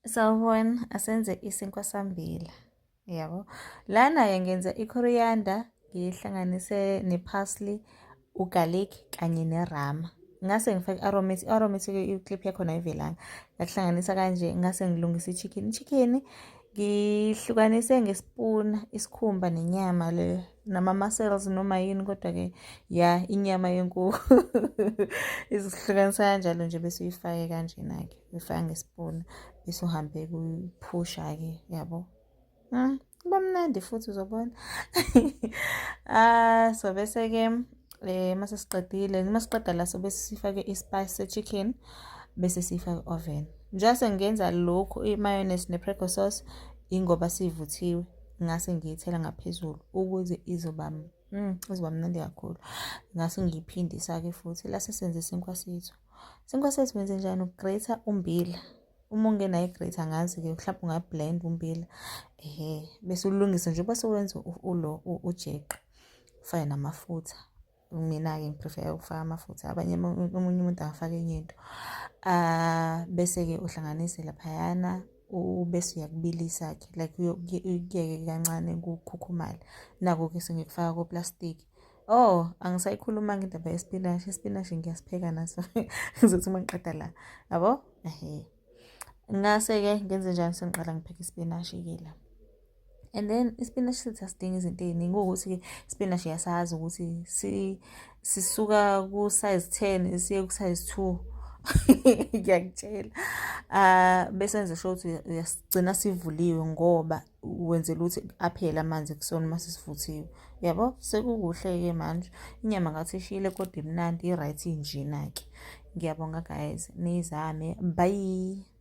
Sawubona, asenze isinkwa sambila. Yabo. Lana-ke ngenza i-coriander ngiyihlanganise ne-parsley, ugarlic kanye nerama. Ngase ngifake i-aromat, i-aromat-ke i-clip yakhona ayivelanga. Ngakuhlanganisa kanje ngase ngilungisa i-chicken. I-chicken ngihlukanise ngesipuna isikhumba nenyama le nama-muscles noma yini kodwa-ke ya inyama yenkukhu izihlukanisa kanjalo nje bese uyifake kanjena-ke. Uyifaka ngesipuna bese uhambe kuyiphusha-ke yabo. Kuba mnandi futhi uzobona. Ah, so bese-ke mase siqedile, uma siqeda la sobe sifake i-spice se-chicken bese siyifaka e-oven. Njengoba sengenza lokhu i-mayonnaise ne-prego sauce ingoba sivuthiwe ngase ngiyithela ngaphezulu ukuze izoba izoba mnandi kakhulu. Ngase ngiyiphindisa-ke futhi la sesenze isinkwa sethu. Isinkwa sethu wenze njani? Ugrate ummbila. Uma ungenayo i-grater angazi-ke mhlawumbe ungablend ummbila ehe bese ulungise nje bese wenza ulo ujeqe ufake namafutha. Mina-ke ngiprefera ukufaka amafutha abanye omunye umuntu angafaka enye into. Ah bese-ke uhlanganise laphayana ubese uyakubilisa-ke like ukuyeke kancane kukhukhumale. Naku-ke sengikufaka koplastiki. Oh, angisayikhulumanga indaba yesipinashi. Isipinashi ngiyasipheka naso. Ngizothi uma ngiqeda la. Yabo? Ehhe. Ngase-ke ngenze njani sengiqala ngipheka isipinashi-ke la. And then isipinashi sethu asidingi izinto ey'ningi kuwukuthi-ke isipinashi uyasazi ukuthi sisuka ku-size 10 siye ku-size 2. Ngiyakutshela. Ah bese wenze sure ukuthi uyasigcina sivuliwe ngoba wenzela ukuthi aphele amanzi kusona uma sesivuthiwe. Yabo sekukuhle-ke manje inyama ngathi ishile kodwa imnandi i-right injena-ke. Ngiyabonga guys niyizame bye.